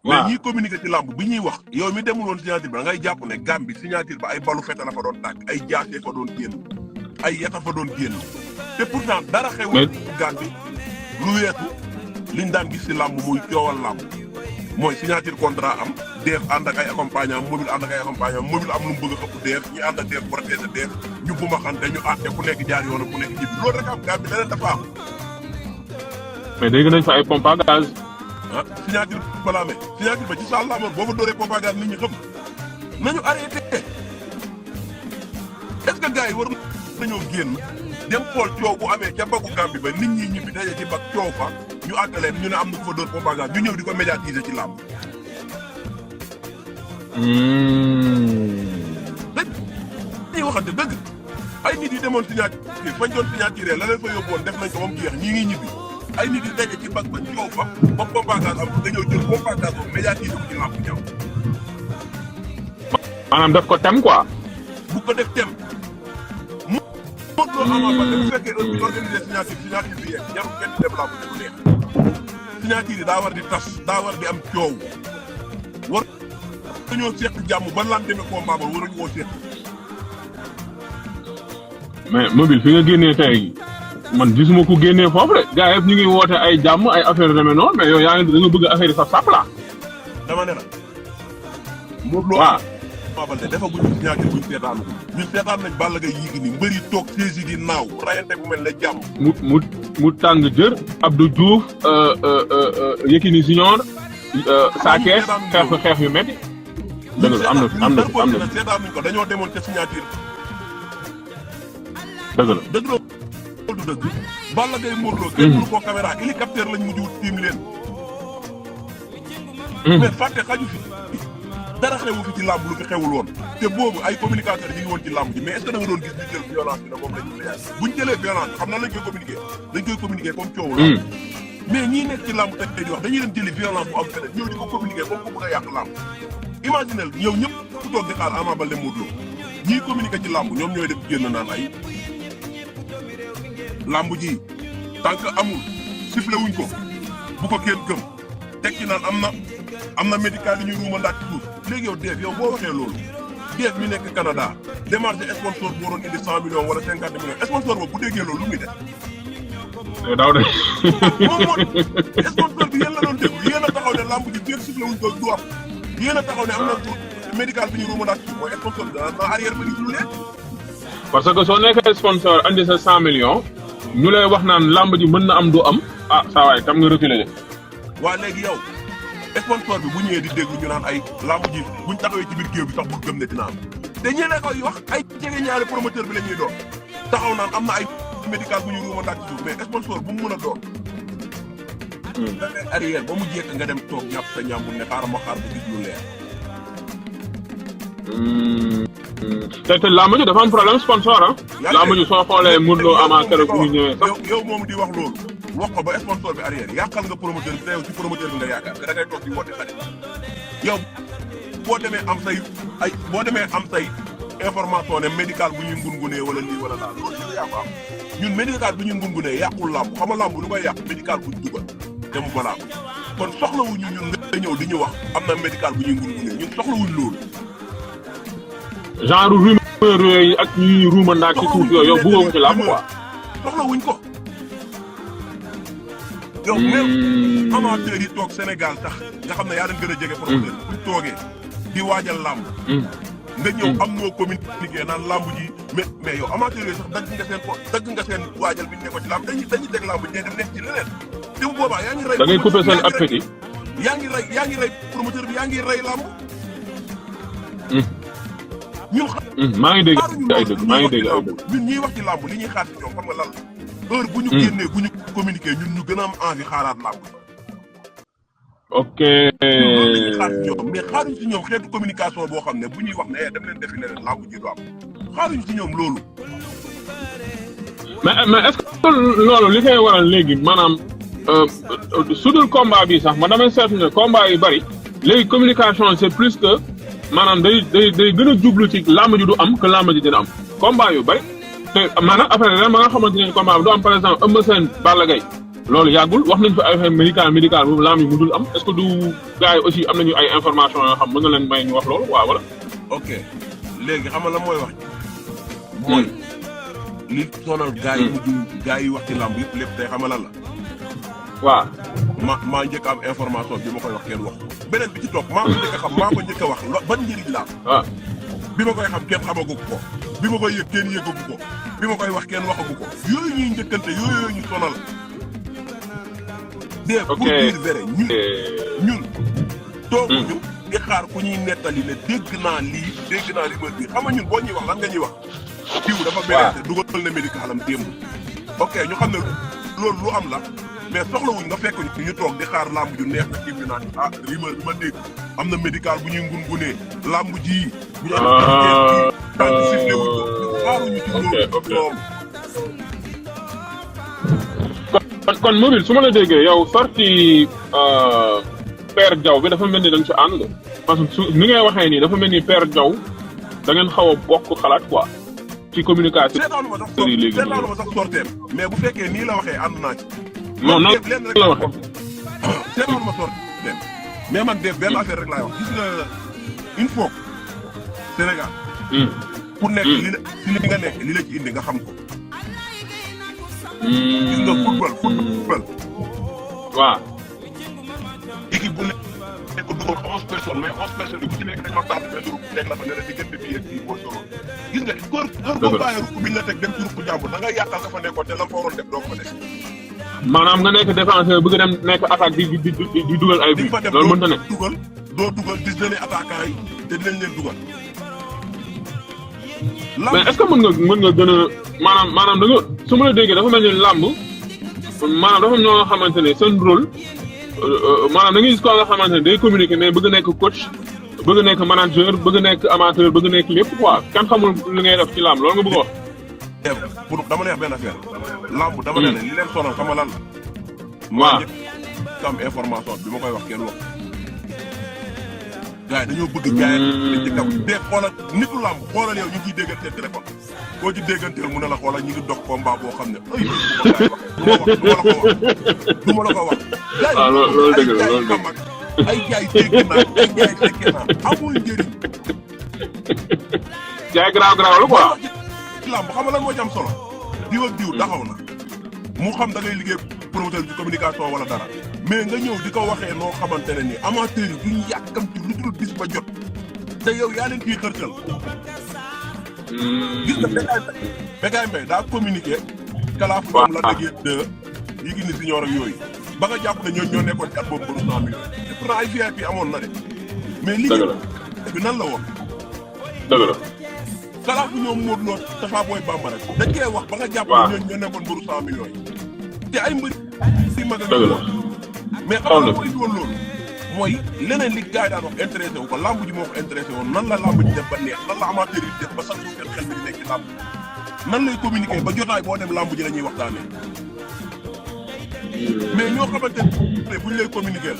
mais ñi communiquer ci lamb bi ñuy wax yow mi demul woon signature ba ngay jàpp ne Gambie signature ba ay balu feta la fa doon tàkk ay jaasee fa doon génn ay yata fa doon génn te pourtant dara xewul Gambie lu weesu liñ daan gis ci lamb muy coowal lamb mooy signature contrat am def ànd ak ay accompagnant mobile ànd ak ay accompagnant mobile am lu mu bëgg a xëpp def ñi ànd ak def protéger def ñu bu ma xante ñu àtte ku nekk jaar yoon ku nekk ñibbi loolu rek am Gambie leneen dafa am. mais dégg nañ fa ay pompe à gaz. ah signature balaa amee signature ba ci salle la amoon boo fa dooree pompe à gaz nit ñi xëpp nañu arrêté est-ce que gars yi war nañoo génn dem xool coow bu amee ca baggu Gambie ba nit ñi ñibbi daje ci bag coow fa ñu àtte leen ñu ne am na ku fa door pompe à gaz ñu ñëw di ko médiatiser ci làmb. dañuy waxante dëgg ay nit yi demoon signature fañ doon signature la leen fa yóbbu woon def nañ ko ba mu jeex ñii ngi ñibbi. ay nit yi daje ci bag ba coow fa ba pompe à gaz am dañoo jël pompe à gaz boobu médiatiser ko ci làmb ñëw. maanaam daf ko tem quoi. bu ko def tem mu loo amaa ba bu fekkee heure bi organisé signature bi yeeg jarul kenn dem làmb bu neex signature yi daa war di tas daa war di am coow war dañoo seq jàmm ba lan demee combat ba waruñu woo seq. mais mobile fi nga génnee tey man gisuma ko génnee foofu de gars yëpp ñu ngi woote ay jàmm ay affaire yu demee noonu mais yow yaa ngi da nga bëgg affaire yi saf la. dama ne la. waaw. Balde dafa buñu signature buñu seetaanu ñun seetaan nañ Balla Gaye yii ni mbëri toog saisi di naaw rayante bu mel ne jàmm. mu tàng jër Abdou Diouf Yékini Junior Sa Thiès xeex yu métti. dëgg la am na seetaan nañ ko dañoo demoon ca signature. dëgg la loolu du dëgg. Balla Gaye Modou Lo kenn mënu koo caméra hélicoptère lañ mujj wut tiim leen. mais fàtte xaju fi. dara xewu fi ci làmb lu fi xewul woon te boobu ay communicateurs yi ngi woon ci làmb ji mais est-ce que da nga doon gis ñu jël violence bi ne moom lañ ñu buñ jëlee violence xam na lañ koy communiquer comme coowu làmb mais ñii nekk ci làmb tey di wax dañuy dem jëli violence bu am feneen ñëw di ko communiquer comme ku bëgg a yàq làmb imaginel ñëw ñëpp ku toog di xaar Ama Baldé Modou Lô ñii communiquer ci làmb ñoom ñooy def génn naan ay làmb ji tant que amul sifflé wuñ ko bu ko kenn gëm teg ci naan am na médical yi ñuy ruuma ndaat ci suuf léegi yow Dave yow boo waxee loolu Dave mi nekk Canada démarché sponsor boo doon indi 100 millions wala 50 millions sponsor boobu bu déggee loolu lu muy def. daaw de. moom sponsor bi yéen la doon déglu yéen a taxaw ne lamb ji biir sifflé wuñ ko du am yéen a taxaw ne am na médical bi ñuy ruuma ndaat ci suuf mooy sponsor bi dana arrière ba gis lu leen. parce que soo nekkee sponsor andi sa 100 millions ñu lay wax naan lamb ji mën na am du am ah saa waay tam nga reculer de. waa léegi yow. sponsor bi bu ñëwee di déglu ñu naan ay lamb ji buñ taxawee ci biir géew bi sax bul gëm ne dina am te ñeneen koy wax ay jege ñaari promoteur bi la ñuy doon taxaw naan am na ay médical bu ñu ruuma ndax ci suuf mais sponsor bu mu mën a doon. da ngay arrière ba mu jekk nga dem toog jàpp sa ñàmbur ne xaaral ma xaar ba gis lu leer. te lamb ji dafa am problème sponsor ah. lamb ji soo xoolee Modou Lo Ama keroog bu ñu ñëwee sax. yow moomu di wax loolu. wax ko ba sponsor bi arrière yàqal nga promoteur bi te yow ci promoteur bi nga yaakaar te da ngay toog di woote xarit yow boo demee am say information ne médical bu ñuy ngungunee wala lii wala laa loolu yëpp yaa ko am ñun médical bu ñuy ngungunee yàqul làmb xam nga làmb lu koy yàq médical bu ñu dugal te mu balaa ko kon soxlawuñu ñun nga ñëw di ñu wax am na médical bu ñuy ngungunee ñun soxlawuñ loolu. genre rumeur yooyu ak ñuy ruuma ndaak ci suuf yooyu yow bëggoo ci làmb quoi. soxlawuñ ko. yow même amateurs yi toog Sénégal sax nga xam ne yaa leen gën a jege promoteur buñ toogee di waajal làmb nga ñëw am noo communiqué naan làmb ji mais yow amateurs yooyu sax dagg nga seen waajal bi ñu nekkoon ci làmb dañuy teg làmb ji dem nekk ci leneen te bu boobaa yaa ngi rey da ngay coupé seen appétit yaa ngi rey promoteur bi yaa ngi rey làmb ñun maa ngi dégg ay dëgg ñun ñuy wax ci làmb li ñuy xaar ci ñoom xam nga lan heure bu ñu génnee bu ñu communiqué ñun ñu gën a am envie xaaraat làmb. ok. mais xaaruñ ci ñoom xeetu communication boo xam ne bu ñuy wax ne dem leen defi leneen làmb ji du am xaaruñ ci ñoom loolu. mais est-ce que loolu li koy waral léegi maanaam sudul combat bi sax ma damay seetlu ne combat yu bari léegi communication c'est plus que maanaam day gën a jublu ci làmb ji du am que làmb ji dina am combat yu bari. te maanaam après ren ba nga xamante ne combat bi du am par exemple Eumeu Sène Balla Gaye loolu yàggul wax nañ fa ay médical boobu lamb yi mujjul am est-ce que du gars yi aussi am nañu ay information yoo xam mën na leen may ñu wax loolu waaw wala. ok léegi xam nga la mooy wax. mooy li sonal gars yi mujj gars yi wax ci lamb yëpp lépp tey xam nga lan la. waaw. maa njëkk a am information bi ma koy wax kenn wax beneen bi ci topp maa ko njëkk a xam maa ko njëkk a wax ban njëriñ la am. waaw. bi ma koy xam kenn xamagu ko bi ma koy yëg kenn yëgagu ko bi ma koy wax kenn waxagu ko yooyu ñuy njëkkante yooyu ñu sonal. pour dire vrai ñun tooguñu di xaar ku ñuy nettali ne dégg naa rumeur bi xam nga ñun boo ñuy wax lan nga ñuy wax diw dafa blessé dugal na médical am démb ok ñu xam ne loolu lu am la mais soxlawuñ nga fekk ñu toog di xaar lamb ju neex na tiim ñu naan rumeur bi ma dégg am na médical bu ñuy ngungunee lamb ji bu ñu am siflé wuñ ko xaaruñu ci loolu kon mobile su ma la déggee yow sorti Père Diaw bi dafa mel ni da nga ci ànd parce que ni ngay waxee nii dafa mel ni Père Diaw da ngeen xaw a bokk xalaat quoi ci communication. seetaanu ma sax sorteem mais bu fekkee nii la waxee ànd naa ci. non non la waxee. seetaanu ma sorteem mais man de benn affaire rek laay wax gis nga une fois Sénégal. pour nekk li nga nekk li la ci indi nga xam ko. gis nga football. waaw. équipe bu nekk dugal 11 personnes mais 11 personnes yi ku ci nekk dañoo tànn benn ruq teg la fa ne la diggante bi yëpp bii mooy solo. gis nga heure boo bàyyi ruq bi ñu la teg dem ci ruq jàmbur da ngay yàqal ka fa nekkoon te la fa waroon def doo ko fa def. maanaam nga nekk défenseur bëgg dem nekk attaque di dugal ay bi loolu mënta ne. doo dugal gis na ne attaquant yi te dinañ leen dugal. mais est-ce que mën nga gën a maanaam da nga su ma la déggee dafa mel ni làmb maanaam dafa ñoo nga xamante ne seen rôle maanaam da ngay gis koo nga xamante ne day communiquer mais bëgg nekk coach bëgg nekk manager bëgg nekk amateur bëgg nekk lépp quoi kenn xamul li ngay def ci làmb loolu nga bëgg a wax. pour dama lay wax benn affaire làmb dama ne li leen sonal xam nga lan la. waaw am information bi ma koy wax kenn wax. gars yi dañoo bëgg jaay ci kaw dee xoolal nitu làmb xoolal yow ñu ngi ciy déggante téléphone koo ci dégganteel mu ne la xoolal ñu ngi dox combat boo xam ne ay du ma la ko wax. waaw loolu dëgg la loolu dëgg ay jaay dégg naa ay jaay fekkee naa amul njëriñ. jaay garaaw la quoi. ci làmb xam nga lan moo ci am solo. diw ak diw taxaw na mu xam da ngay liggéey promoteur ci communication wala dara. mais nga ñëw di ko waxee noo xamante ne ni amateur yi duñ yàkkamti lu dul bis ba jot te yow yaa leen ciy xërtal. gis nga Bécaye Mbaye daa communiqué. kalaafu ñoom la déggee de yi ngi ni senior ak yooyu ba nga jàpp ne ñoo nekkoon ci at boobu bëru 100 millions te pourtant ay VIP amoon na de. mais liggéey bi nan la woon. dëgg la. kalaafu ñoom Modou Lo Tafa Boy Bambara dañ koy wax ba nga jàpp ne ñoo nekkoon bëru 100 millions yi te ay mbëri si mag a mais xam nga mooy woon loolu mooy leneen li gars yi daan wax intéressé wu ko lamb ji moo ko intéressé woon nan la lamb ji def ba neex nan la amateur yi def ba sax seen xel mi di nekk ci lamb nan lay communiquer ba jotaay boo dem lamb ji la ñuy waxtaanee mais ñoo xamante ne bu ñu lay communiquer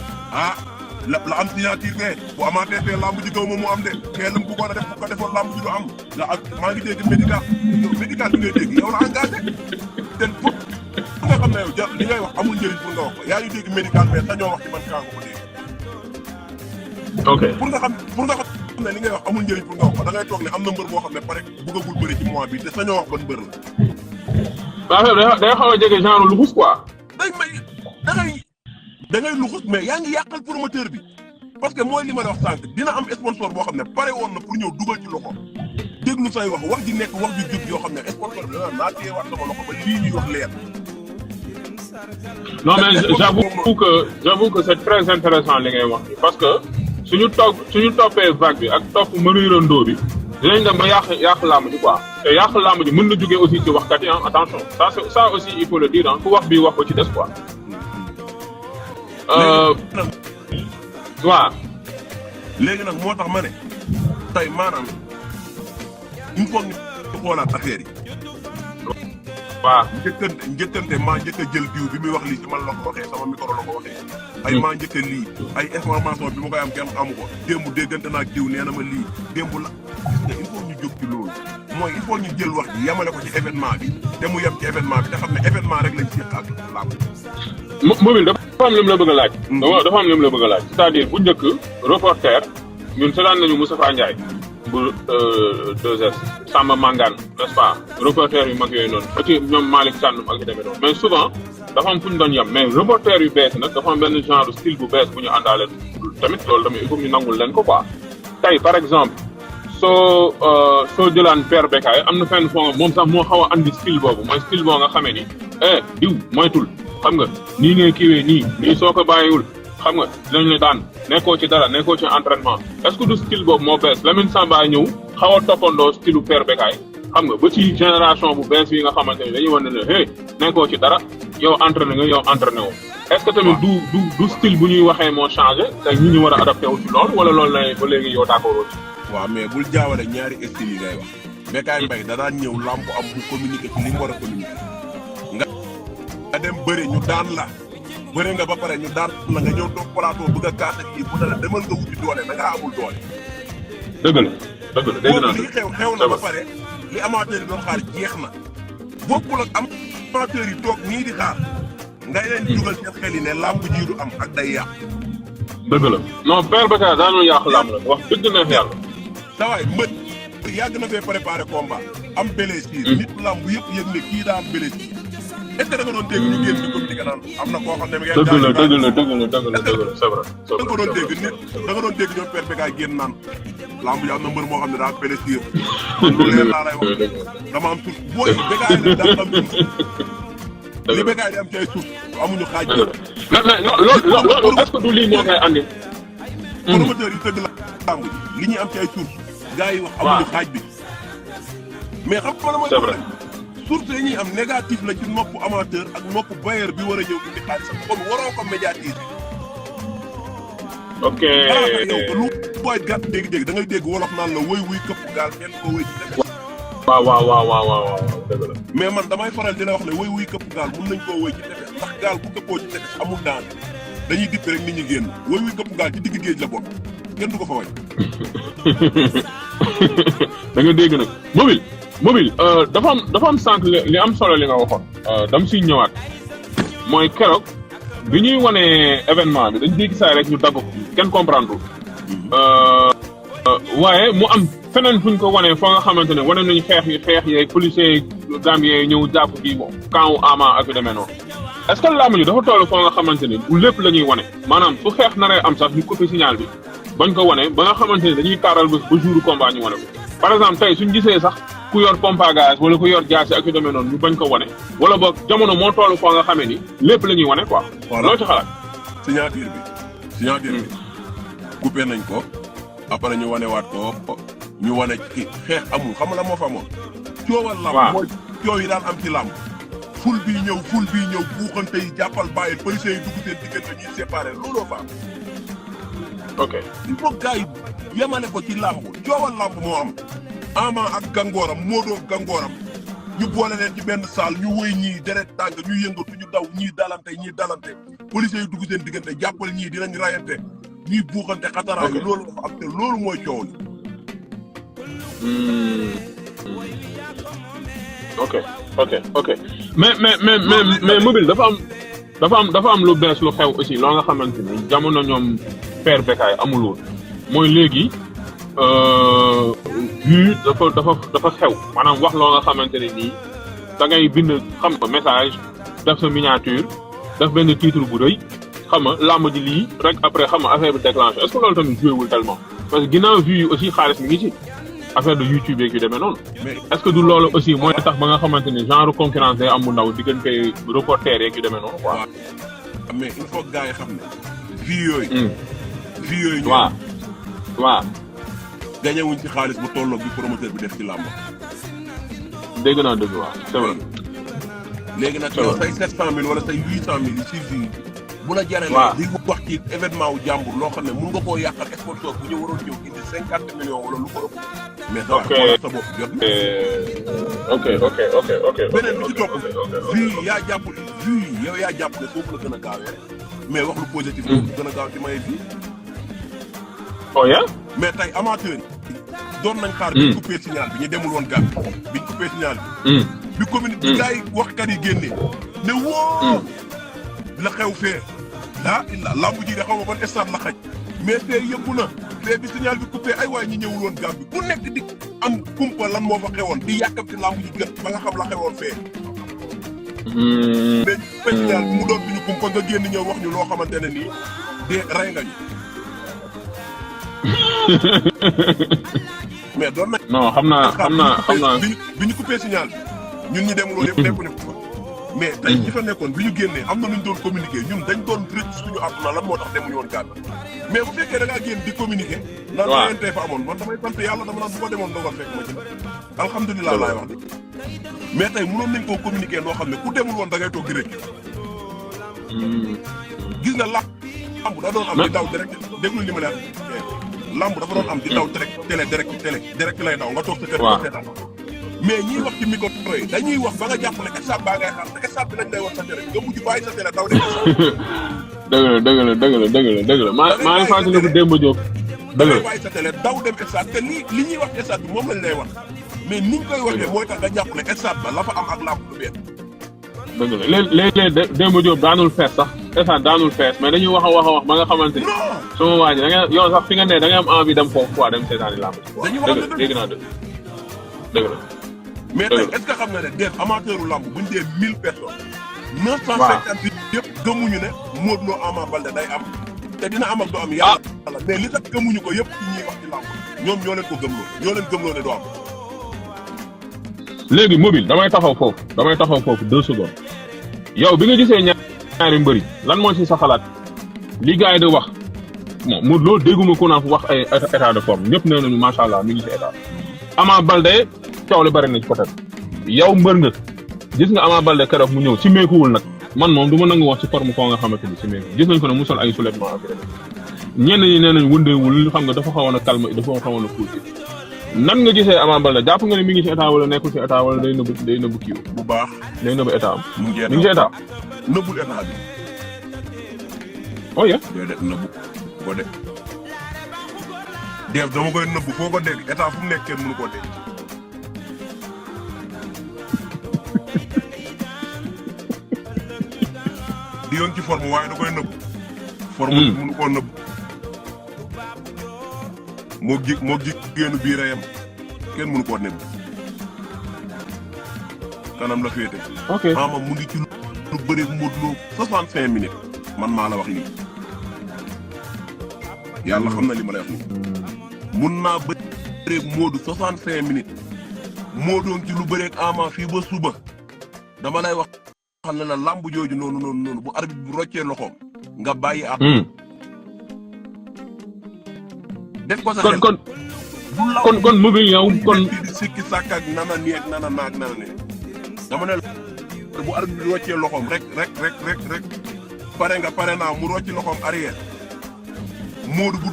la am signature mais bu amaatee fee lamb ji gaw ma mu am de mais lu mu bëggoon a def bu ko defoon lamb ji du am la ak maa ngi dégg médical bi ngay dégg yow la engagé te pour nga xam ne yow li ngay wax amul njëriñ pour nga wax ko yaa ngi dégg médical mais sañoo wax ci man kaa nga ko dégg. ok pour nga xam ne li ngay wax amul njëriñ pour nga wax ko da ngay toog ne am na mbër boo xam ne pare bëggagul bëri ci mois bi te sañoo wax ban mbër la. waaw day xaw a jege genre luxus quoi. da ngay luxus mais yaa ngi yàqal promoteur bi parce que mooy li ma la wax sànq dina am sponsor boo xam ne pare woon na pour ñëw dugal ci loxo déglu say wax ji nekk wax ju jub yoo xam ne sponsor bi dana naa téye waat sama loxo ba lii ñuy wax leer. non mais j'avoue que c'est très intéressant li ngay wax parce que suñu toppee vague bi ak topp mënuyrandoo bi dinañ dem ba yàq làmb ji quoi te yàq làmb ji mën na jógee aussi ci waxkat yi attention ça aussi il faut le dire ku wax bi wax ko ci des quoi. waaw. léegi nag moo tax ma ne tey maanaam il faut ñu xoolaat affaire yi. waaw njëkkante maa njëkk a jël diw bi muy wax lii ci man la ko waxee sama micro la ko waxee. ay maa njëkk a lii ay information bi ma koy am kenn amu ko démb déggante naa ak diw nee na ma lii démb la gis nga il faut ñu jóg ci loolu mooy il faut ñu jël wax ji yemale ko ci événement bi te mu yem ci événement bi te xam ne événement rek lañ séq ak làmb. mobile dafa am li mu la bëgg a laaj. dafa am li mu la bëgg a laaj. c'est-à-dire bu njëkk reporter ñun seetaan nañu Moustapha Ndiaye bu 2S Samba Mangane n'est-ce pas reporter yu mag yooyu noonu ba ci ñoom Malick Thiandoum ak yu demee noonu mais souvent dafa am fu ñu doon yem mais reporter yu bees nag dafa am benn genre style bu bees bu ñu àndaale tamit loolu tamit il faut ñu nangul leen ko quoi tey par exemple soo jëlaan Père Bécaye am na fenn foo moom sax moo xaw a andi style boobu mooy style boo nga xamee ni diw moytul xam nga nii ngay kiiwee nii soo ko bàyyiwul xam nga dinañ la daan nekkoo ci dara nekkoo ci entraînement est-ce que du style boobu moo bees Lamine Samba ñëw xaw a toppandoo style Père Bécaye xam nga ba ci génération bu bees yi nga xamante ni dañuy wane ne hey nekkoo ci dara yow entraîné nga yow entraîné woo est-ce que tamit du style bu ñuy waxee moo changé te ñi ñu war a adapté wu ci loolu wala loolu la ba léegi yow d'accord ci. waaw mais bul jaawale ñaari style yi ngay wax. Bécaye Mbaye da daan ñëw lamb am bu communiquer ci li mu war a communiquer nga dem bëri ñu daan la bëri nga ba pare ñu daan la nga ñëw toog plateau bëgg a kaas ak kii bu ne la demal nga wuti doole da ngaa amul doole. dëgg la dégg naa li xew na ba pare li amateur yi doon xaar jeex na bokkul ak amateur yi toog nii di xaar ngay leen dugal seen xel yi ne lamb ji du am ak day yàq. dëgg la non Père Bécaye daanoo yàq lamb la wax dëgg neex yàlla. saa waay mbët yàgg na fee préparé combat am blessure nit lamb yëpp yëg ne kii daa am blessure est-ce que da nga doon dégg ñu génn di ko di naan am na koo xam ne. dëgg la c'est vrai. da nga doon dégg nit da nga doon dégg ñoom Père Bécaye génn naan lamb yi am na mbër moo xam ne daa am blessure lu leer laa lay wax dama am suuf booy Bécaye ne daa am suuf li Bécaye di am ci ay suuf amuñu xaaj. mais loolu est-ce que du lii moo koy andi. promoteur yi tëgg lamb ji li ñuy am ci ay suuf gars yi wax amuñu xaaj bi mais xam nga la mooy problème source yi ñuy am négatif la ci nopp amateur ak nopp bailleur bi war a ñëw indi xaalisam kon waroo ko médiatiser. ok yow lu booy gàtt dégg-dégg da ngay dégg wolof naan la woy wuy këpp gaal kenn ko woy ci tefes. waaw dëgg la. mais man damay faral di la wax ne woy wuy këpp gaal mun nañ koo woy ci tefes ndax gaal bu këppoo ci tefes amul daan dañuy dipp rek nit ñi génn woy wuy këpp gaal ci digg géej la bokk kenn du ko fa woy. da nga dégg nag mobile dafa am sànq li am solo li nga waxoon dama siy ñëwaat mooy keroog bi ñuy wane événement bi dañ dégg saa rek ñu dagg ko kenn comprendre waaye mu am feneen fuñ ko wanee foo nga xamante ne wane nañu xeex yeeg policiers gambien yi ñëw jàpp kii moom camp Ama ak yu demee noonu est-ce que làmb ji dafa toll foo nga xamante ne bu lépp la ñuy wane maanaam su xeex naree am sax ñu coupé signal bi bañ ko wane ba nga xamante ne dañuy taaral bés ba jour combat ñu wane ko par exemple tey suñ gisee sax ku yor pompe à gaz wala ku yor jaasi ak yu demee noonu ñu bañ ko wane wala boog jamono moo toll foo nga xamee ni lépp la ñuy wane quoi. voilà loo ci xalaat. signature bi coupé nañ ko après ñu wane waat ko ñu wane ci xeex amul xam nga la moo fa amoon. coowal làmb mooy coow yi daan am ci làmb. ful bii ñëw buuxante yi jàppal bàyyi policiers yi dugg seen diggante ñuy séparé looloo fa am. ok il faut gars yi yemale ko ci làmb coowal làmb moo am. Ama ak gangooram Modou ak gangooram ñu boole leen ci benn salle ñu wëy ñii deret tàng ñu yëngatu ñu daw ñii dalante policiers yi dugg seen diggante jàppal ñii dinañ rayante ñuy buuxante xataraayu loolu dafa am te loolu mooy coow li. ok mais mobile dafa am lu bees lu xew aussi loo nga xamante ni jamono ñoom Père Bécaye amul woon mooy léegi vue dafa xew maanaam wax loo nga xamante ne nii da ngay bind xam nga message def sa miniature def benn titre bu rëy xam nga làmb ji lii rek après xam nga affaire bi déclenché est-ce que loolu tamit joué wul tellement parce que ginnaaw vue yi aussi xaalis mi ngi ci affaire de YouTube yeeg yu demee noonu. mais est-ce que du loolu aussi mooy tax ba nga xamante ni genre concurrence day am bu ndaw diggante reporter yeeg yu demee noonu quoi. waaw mais il faut gars yi xam ne vue yooyu. vue yooyu. waaw. gagné wuñ ci xaalis bu tolloog bi promoteur bi def ci làmb. dégg naa dëgg waaw c'est vrai. léegi nag yow say 700000 wala say 800000 yi ci vue bu la jaree di wax ci événement wu jàmbur loo xam ne mun nga koo yàqal sponsor bu ñu waroon ñëw indi 50 millions wala lu ko ëpp. mais ça va xoolal sa bopp jot na. ok. beneen bi ci topp vue yaa jàpp vue yow yaa jàpp ne foofu la gën a gaawee mais wax lu positif. foofu gën a gaaw ci may vue. oh yeah. mais tey amateur yi doon nañ xaar biñ coupé signal bi ñu demul woon gàmm biñ coupé signal bi commune bi gars yi waxkat yi génnee ne woo la xew fee lamb ji de xaw ma ban stade la xaj mais fee yëngu na fee bi signal bi coupé ay waay ñi ñëwul woon gàmm bi ku nekk di am kumpa lan moo fa xewoon di yàkkamti lamb ji gën ba nga xam la xewoon fee mais signal bi mu doon bi ñu kumpa nga génn ñëw wax ñu loo xamante ne nii de rey nga ñu mais doon nañ. non xam naa. bi ñu coupé signal bi ñun ñi demul woon yëpp nekkuñu ko mais tey ñi fa nekkoon bi ñu génnee am na lu ñu doon communiquer ñun dañ doon rëcc suñu àdduna lan moo tax demuñu woon gàll. mais bu fekkee da ngaa génn di communiquer. waaw naan rayante fa amoon man damay sant yàlla dama naan bu ko demoon dogal fekk ma ci. alhamdulilah laay wax de. mais tey mënoon nañ koo communiquer noo xam ne ku demul woon da ngay toog di rëcc. gis nga lamb da doon am di daw direct déglu li ma leen lamb dafa doon am di daw direct lay daw nga toog sa kër ko seetaan mais ñiy wax ci micro yi dañuy wax ba nga jàpp ne stade baa ngay xaar te stade bi lañ lay wax sa télé nga mujj bàyyi sa télé daw dem dëgg la maa ngi fàttali ko Demba Diop dëgg la bàyyi sa télé daw dem stade te li ñuy wax ci stade bi moom lañ lay wax mais niñ koy waxee mooy tax nga jàpp ne stade ba la fa am ak lamb du benn dëgg la léeg-léeg Demba Diop daanul fees sax stade daanul fees mais dañuy wax a wax ba nga xamante ni suma waa ji da nga yow sax fi nga ne da nga am envie dem foofu quoi dem seetaani lamb dëgg dégg naa dëgg la mais tey est-ce que xam nga ne des amateuru lamb buñ dee 1000 personnes 950 yëpp gëmuñu ne Modou Lo Ama Baldé day am te dina am ak du am yàlla mais li tax gëmuñu ko yëpp ci ñuy wax ci lamb ñoom ñoo leen ko gëmloo ne du am léegi mobile damay taxaw foofu 2 secondes yow bi nga gisee ñaari mbëri lan moo ci sa xalaat li gars yi di wax bon Modou Lo dégguma ko naa fu wax ay état de forme ñëpp nee nañu macha allah mi ngi ci état Ama Baldé coow li bari na ci côté yow mbër nga gis nga Ama Baldé keroog mu ñëw ci meekuwul nag man moom du ma nangu wax ci forme koo nga xamante ni ci meeku gis nañ ko ne mu sol ay soulèvement ak ñenn ñi nee nañ wëndeewul xam nga dafa xawoon a calme dafa xawoon a cool nan nga gisee Ama Baldé jàpp nga ne mi ngi ci état wala nekkul ci état wala day nëbb kii bu baax day nëbb état am. mu ngi ci état nëbbul état bi. oh yeah. déedéet nëbbu ko de. def dama koy nëbbu foo ko dégg état fu mu nekk kenn mënu koo dégg. di yoon ci forme waaye da koy nëbbu. forme bi mënu koo nëbbu. moo jigéenu biir a yem kenn mënu koo nëbbu. kanam la féete. ok Ama mu ngi ci lu bëri Modou Lo 65 minutes man maa la wax lii. yàlla xam na li ma lay wax nii. mun naa bëreeg Modou 65 minutes. Modou ci lu bëreeg Ama fii ba suba dama lay wax xam ne la lamb jooju noonu bu arbitre bu roccee loxoom nga bàyyi at. def ko sa xel kon mobile yow kon di sikki sàkk ak nana nii ak nana naag nana ne dama ne bu arbitre bi roccee loxoom rek pare naa mu rocci loxoom arrière Modou bu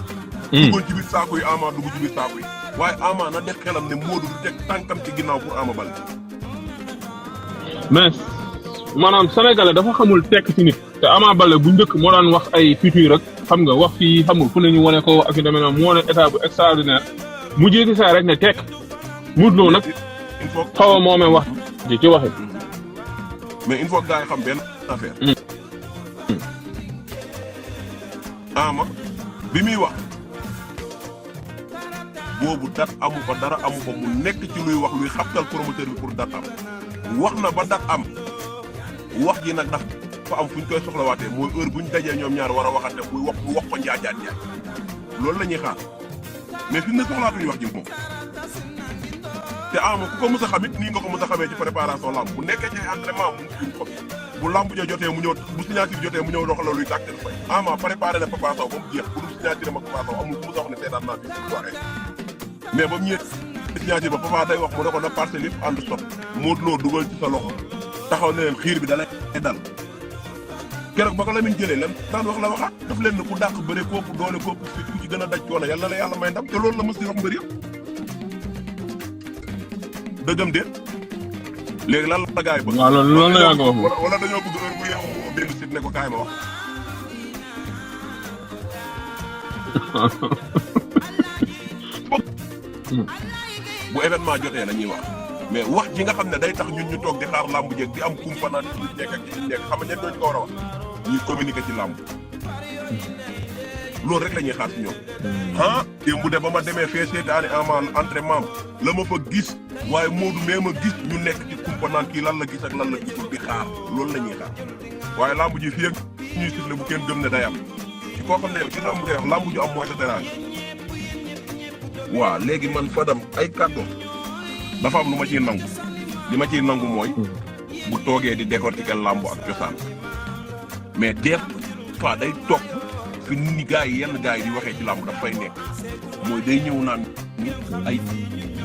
duggoon ci biir saako yi Ama dugg ci biir saako yi waaye Ama na def xelam ne Modou du teg tànkam ci ginnaaw pour Ama Baldé. mais maanaam sénégalais dafa xamul tekk ci nit te Ama Baldé bu njëkk moo daan wax ay futur rek xam nga wax fii xamul fu ne ñu wane ko ak yu demee noonu mu wane état bu extraordinaire mu jéegi saa rek ne tekk Modou Lo nag xaw a moomee wax ci waxi mais il faut gars yi xam benn affaire. Ama bi muy wax boobu dat amu ko dara amu ko mu nekk ci luy wax luy xabtal promoteur bi pour dat am wax na ba dat am wax ji nag dafa am fu ñu koy soxlawaatee mooy heure bu ñu dajee ñoom ñaar war a waxante muy wax bu wax ko njaajaat njaay loolu la ñuy xaar mais fi mu ne soxlaatuñu wax ji moom. te Ama ku ko mës a xam it nii nga ko mës a xamee ci préparation lamb bu nekkee ci entraînement mu ngi ko bu lamb ja jotee mu ñëw bu signature jotee mu ñëw dox la luy tàkk fay Ama préparé na Papa Sow ba mu jeex bu dul signature ma Papa Sow amul ku mës a wax ne seetaan naa fi mu waxee mais ba mu ñëwee signature ba Papa day wax mu ne ko na parcelle yëpp ànd sot Modou Lo dugal ci sa loxo taxaw ne leen xiir bi da lay dal keroog ba ko Lamine jëlee lan daan wax la waxaat daf leen ne ku dàq bëre kooku doole kooku fit ku ci gën a daj coono yàlla la yàlla may ndam te loolu la mës di wax mbër yëpp dëggam déet léegi lan la gars yi bëgg. waaw loolu la yaa ko wax wala dañoo bëgg heure bu yeewu moo benn site ne ko kaay ma wax. bu événement jotee la ñuy wax mais wax ji nga xam ne day tax ñun ñu toog di xaar làmb jeeg di am kumpanaan ci nekk ak ci nekk xam nga ñen doon ko war a wax ñuy communiquer ci làmb loolu rek la ñuy xaar ci ñoom démb de ba ma demee fee seetaani amal entraînement la ma fa gis waaye Modou mee ma gis ñu nekk ci kumpanaan kii lan la gis ak lan la gisul di xaar loolu la ñuy xaar waaye làmb ji fii ak ñuy sifle bu kenn gëm ne day am ci koo xam ne ci làmb ngay wax làmb ju am mooy sa terrain waaw léegi man Fadam ay kàddu dafa am lu ma ciy nangu li ma ciy nangu mooy bu toogee di décortiquer làmb ak cosaan mais des fois day topp fi ni gars yi yenn gars yi di waxee ci làmb daf fay nekk mooy day ñëw naan ni ay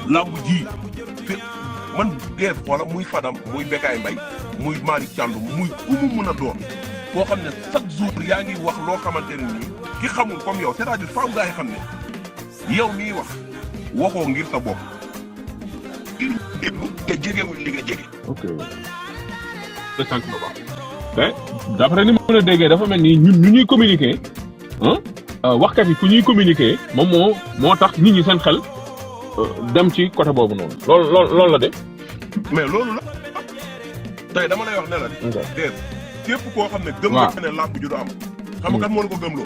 làmb ji fi man des xoola muy Fadam muy Bekaay Mbay muy Malick Thiandoum muy umu mën a doon koo xam ne chaque jour yaa ngi wax loo xamante ne nii ki xamul comme yow c'est-à-dire faaw gars yi xam ne yow miy wax waxoo ngir sa bopp ngir déglu te jegewul li nga jege. ok. mais d'après ni ma mën a déggee dafa mel ni ñun ñu ñuy communiquer waxkat yi fu ñuy communiquer moom moo tax nit ñi seen xel dem ci côté boobu noonu loolu la de. mais loolu la tey dama lay wax ne la. déet képp koo xam ne. gëm nga ne làmb ju du am. xam nga kan moo la ko gëmloo.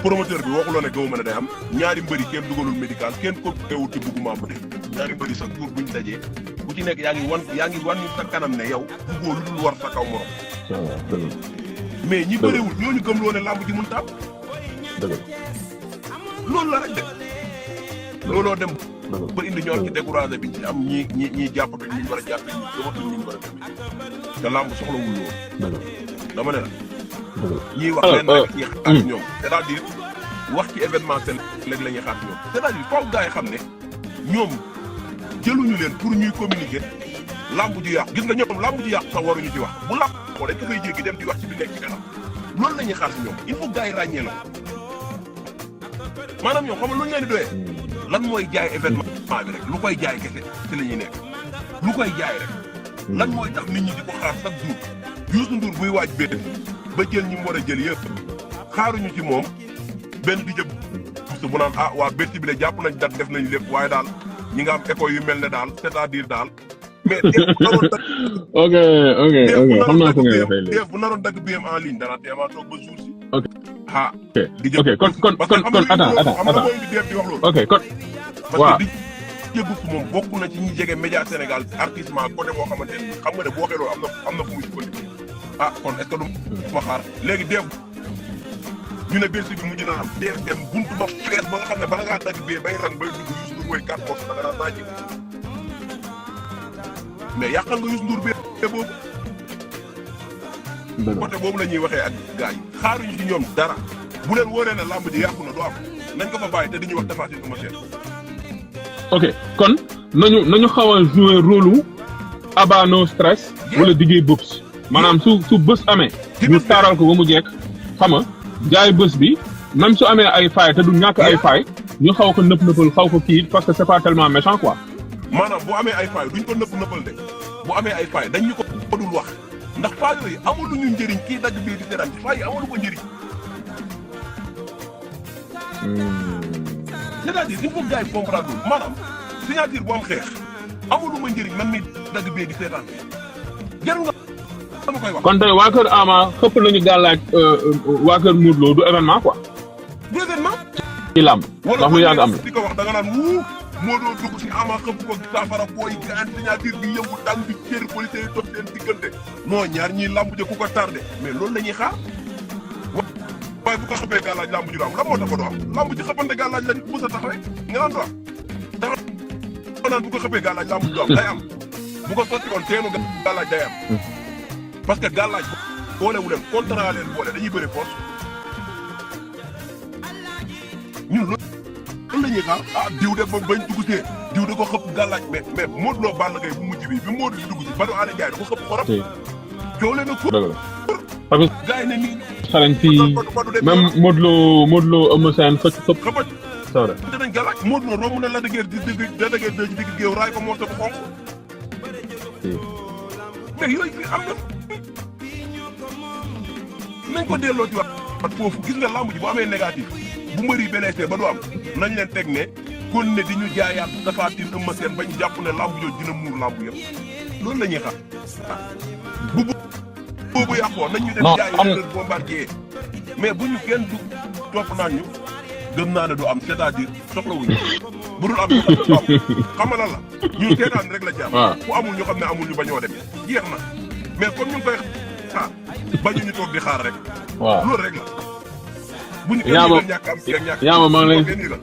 promoteur bi waxuloo ne gëmuma ne day am ñaari mbëri kenn dugalul médical kenn ko teewul ci bëgguma ba de ñaari mbëri chaque jour buñ dajee bu ci nekk yaa ngi wan sa kanam ne yow bëggoo lu dul war sa kaw morom. mais ñi bëriwul ñooñu gëmloo ne làmb ji mun taam. loolu la rek de. looloo dem ba indi ñoom ci découragé bi ci am ñi jàppatuñ ñu war a jàppe ñi gëmatuñ ñu war a gëm te làmb soxlawul loolu. dama ne la. ñiy wax leen rek ñi xaar ñoom c'est-à-dire wax ci événementiel léegi la ñuy xaar ñoom c'est-à-dire faw gars yi xam ne ñoom jëluñu leen pour ñuy communiquer lamb ju yàqu gis nga ñoom lamb ju yàqu sax waruñu ci wax bu làmb ko dañ ko fay jéggi dem di wax ci bi nekk ci kanam loolu la ñuy xaar si ñoom il faut gars yi ràññee la maanaam ñoom xam nga lu ñu leen di doyee lan mooy jaay événement bi rek lu koy jaay kese ci la ñuy nekk lu koy jaay rek lan mooy tax nit ñi di ko xaar chaque jour Youssou Ndour buy waaj béy ba jël ñi mu war a jël yëpp xaaruñu ci moom benn di jëb bu naan waa Bercy bi de jàpp nañ dat def nañ lépp waaye daal ñi nga am écho yu mel ne daal c'est-à-dire daal mais ok xam naa ko ngay waxee léegi bu naroon dagg BM en ligne dana teemaa toog ba jour si ok di jëb kon attends ok kon parce que di jëbuf moom bokk na ci ñi jege média Sénégal artissement côté boo xamante ne xam nga ne boo xeloo am na fu muy sukkandiku kon est-ce que du ma xaar léegi deef ñu ne Bercy bi mujj na am deef dem buntu ba fees ba nga xam ne bala ngaa dagg bee bay rang bay dugg Youssou Ndour mooy 4 morceaux da nga naan naa ji mais yàqal nga Youssou Ndour bee boobu côté boobu la ñuy waxee ak gars yi xaaruñu ci ñoom dara bu leen wóoree ne làmb ji yàqu na du am nañ ko fa bàyyi te dañuy wax defaatee sama seen ok kon nañu xaw a jouer rôle aba no stress wala diggee boops maanaam su bés amee ñu taaral ko ba mu jekk xam nga jaay bés bi même su amee ay faay te du ñàkk ay faay ñu xaw ko nëppal xaw ko kii parce que c'est pas tellement méchant quoi. maanaam bu amee ay faay duñ ko nëppal de bu amee ay faay dañ ñu ko dul wax ndax faay yooyu amaluñu njëriñ kii dagg bii di seetaan ci faay yi amalu ko njëriñ. c'est-à-dire il faut gars yi comprendre maanaam signature bu am xeex amalu ma njëriñ man mi dagg bii di seetaan jarul nga. kon tey waa kër Ama xëpp nañu gàllaaj waa kër Modou Lo du événement quoi. du événement. ci làmb wax lu yàgg am la. di ko wax da nga naan wuu Modou Lo dugg si Ama xëpp ko saafara booy gaan signature bi yëngu tàng bi cër policier yi toog seen diggante non ñaar ñii làmb ji ku ko tardé mais loolu la ñuy xaar waaye bu ko xëppee gàllaaj làmb ji du am lan moo tax ko du am làmb ji xëppante gàllaaj lañ mës a tax rek nga naan du am dafa naan bu ko xëppee gàllaaj làmb ji du am day am bu ko sotti woon teenu gàllaaj day am parce que gàllaaj boolewu leen contrat leen boole dañuy bëri force ñun loolu la ñuy xaar diw de ba bañ dugg see diw da ko xëpp gàllaaj mais Modou Lo Balla Gaye bu mujj bi Modou di dugg si Badou Alé Ndiaye da ko xëpp xorom coow leen a ko parce que gars yi ne nii xarañ fii même Modou Lo Eumeu Sène xëpp xëpaj danañ gàllaaj Modou Lo romb na la dëggeer di digg géew raay ko morso bu xonq mais yooyu fi am na nañ ko delloo ci wax foofu gis nga lamb ji bu amee négatif bu mbëri blessé ba du am nañ leen teg ne kon ne di ñu jaayaat Tapha Tine Eumeu Sène ba ñu jàpp ne lamb yooyu dina muur lamb yëpp loolu la ñuy xam bu boobu yàqoo nañ ñu dem jaay bombardier mais bu ñu kenn du topp naan ñu gëm naa ne du am c'est-à-dire soxlawuñu bu dul am ñu xam ne du am xam nga lan la ñun seetaan rek la ci am ku amul ñu xam ne amul ñu bañoo dem jeex na mais comme ñu ngi koy xaar bañu ñu toog di xaar rek loolu rek la bu ñu kenn ñàkk am ñàkk yaa ma maa ngi lay